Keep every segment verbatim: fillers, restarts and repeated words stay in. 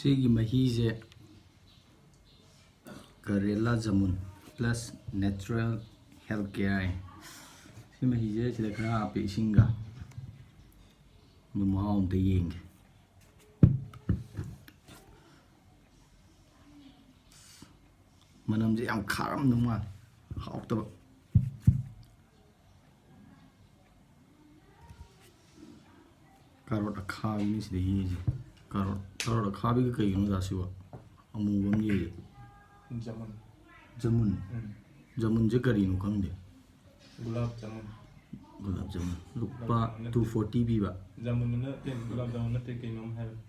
ꯁꯤꯒꯤ ꯃꯍꯤꯁꯦ Karela Jamun plus natural health care ꯍꯥꯏ꯫ ꯁꯤ ꯃꯍꯤꯁꯦ ꯁꯤꯗ ꯈꯔ ꯍꯥꯞꯄꯦ ꯏꯁꯤꯡꯒ꯫ ꯑꯗꯨ ꯃꯍꯥꯎ ꯑꯝꯇ ꯌꯦꯡꯒꯦ꯫ ꯃꯅꯝꯁꯦ ꯌꯥꯝ ꯈꯥꯔꯝꯗꯧ ꯃꯥꯜꯂꯦ꯫ ꯍꯥꯎꯇꯕ꯫ ꯀꯥꯔꯣꯠ ꯑꯈꯥꯕꯤꯅꯤ ꯁꯤꯗ ꯌꯦꯡꯉꯤꯁꯦ꯫ ꯀꯥꯔꯣꯠ, ꯀꯥꯔꯣꯠ ꯑꯈꯥꯕꯤꯒ ꯀꯩꯒꯤꯅꯣ ꯑꯣꯖꯥ ꯁꯤꯕꯣ? ꯑꯃꯨꯕ ꯑꯃ ꯌꯦꯡꯉꯦ꯫ ꯖꯃꯨꯟ꯫ ꯖꯃꯨꯟ꯫ ꯎꯝ꯫ ꯖꯃꯨꯟꯁꯦ ꯀꯔꯤꯅꯣ ꯈꯪꯗꯦ꯫ ꯒꯨꯂꯥꯞ ꯖꯃꯨꯟ꯫ ꯒꯨꯂꯥꯞ ꯖꯃꯨꯟ꯫ ꯂꯨꯄꯥ ꯒꯨꯂꯥꯞ ꯖꯃꯨꯟ ꯅꯠꯇꯦ꯫ Two forty ꯄꯤꯕ꯫ ꯖꯃꯨꯟ ꯅꯠꯇꯦ, ꯒꯨꯂꯥꯞ ꯖꯃꯨꯟ ꯅꯠꯇꯦ, ꯀꯩꯅꯣꯝ ꯍꯥꯏꯕꯅꯤ꯫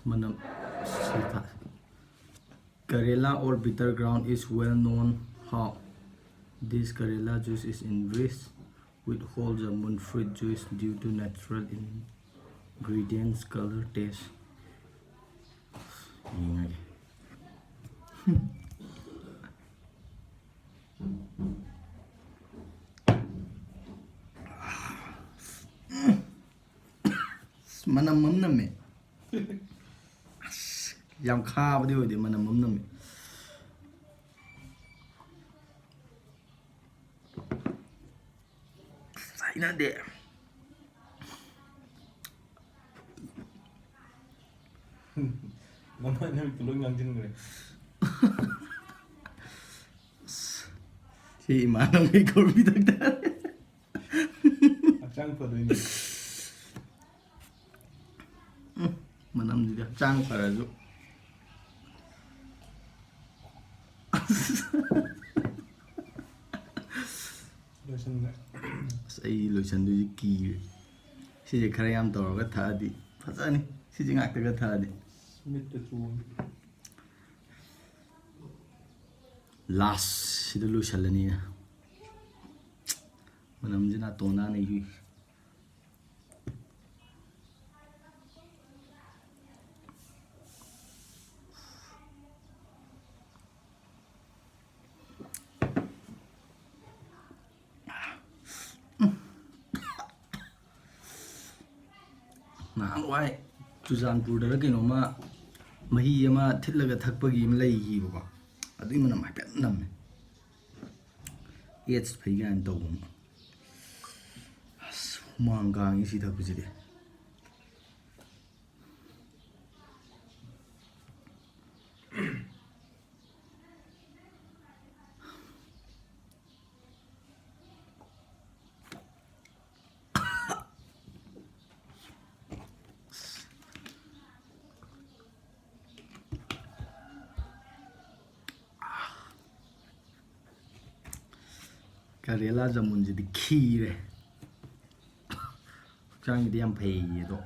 ꯃꯅꯝ ꯁꯤꯊ-, Karela or bitter gourd is well known how this Karela juice is enriched with whole jamun fruit juice due to natural ingredients, color, taste. ꯌꯦꯡꯉꯒꯦ꯫ ꯑꯁ, ꯃꯅꯝ ꯑꯃ ꯅꯝꯃꯦ꯫ ꯑꯁ, ꯌꯥꯝ ꯈꯥꯕꯗꯤ ꯑꯣꯏꯗꯦ, ꯃꯅꯝ ꯑꯃ ꯅꯝꯃꯦ꯫ ꯑꯁ, ꯍꯩꯅꯗꯦ꯫ ꯃꯃꯥꯏ ꯅꯨꯃꯤꯠꯇꯨ ꯂꯣꯏ ꯉꯥꯡꯁꯤꯟꯈ꯭ꯔꯦ꯫ ꯑꯁ, ꯁꯤ ꯏꯃꯥꯟꯅꯕꯒꯤ ꯀꯣꯐꯤ ꯊꯛ ꯇꯥꯔꯦ꯫ ꯍꯛꯆꯥꯡ ꯐꯗꯣꯏꯅꯤ꯫ ꯎꯝ, ꯃꯅꯝꯁꯤꯗꯤ ꯍꯛꯆꯥꯡ ꯐꯔꯁꯨ꯫ ꯂꯣꯏꯁꯟꯈ꯭ꯔꯦ꯫ ꯑꯁ, ꯑꯩ ꯂꯣꯏꯁꯟꯗꯣꯏꯁꯦ ꯀꯤꯔꯦ꯫ ꯁꯤꯁꯦ ꯈꯔ ꯌꯥꯝ ꯇꯧꯔꯒ ꯊꯛꯑꯗꯤ ꯐꯖꯅꯤ꯫ ꯁꯤꯁꯦ ꯉꯥꯛꯇꯒ ꯊꯛꯑꯗꯤ꯫ ꯃꯤꯠꯇ ꯆꯣꯡꯉꯤ꯫ Last ꯁꯤꯗ ꯂꯣꯏꯁꯜꯂꯅꯤꯅ꯫ ꯃꯅꯝꯁꯤ ꯅꯥꯇꯣꯟ ꯅꯥꯅ ꯏꯍꯨꯏ꯫ ꯋꯥꯏ, ꯆꯨꯔꯆꯥꯟꯄꯨꯔꯗꯔ ꯀꯩꯅꯣꯝꯃ ꯃꯍꯤ ꯑꯃ ꯊꯤꯠꯂꯒ ꯊꯛꯄꯒꯤ ꯑꯃ ꯂꯩꯈꯤꯕꯀꯣ, ꯑꯗꯨꯒꯤ ꯃꯅꯝ ꯍꯥꯏꯐꯦꯠ ꯅꯝꯃꯦ꯫ ꯑꯦꯠꯁ ꯐꯩ ꯀꯥꯏꯅ ꯇꯧꯕ ꯑꯃ꯫ ꯑꯁ, ꯍꯨꯃꯥꯡ ꯀꯥꯡꯉꯤ ꯁꯤ ꯊꯛꯄꯁꯤꯗꯤ꯫ ꯀꯔꯦꯂꯥ ꯖꯃꯨꯟꯁꯤꯗꯤ ꯈꯤꯔꯦ꯫ ꯍꯛꯆꯥꯡꯒꯤꯗꯤ ꯌꯥꯝ ꯐꯩꯌꯦ ꯑꯗꯣ꯫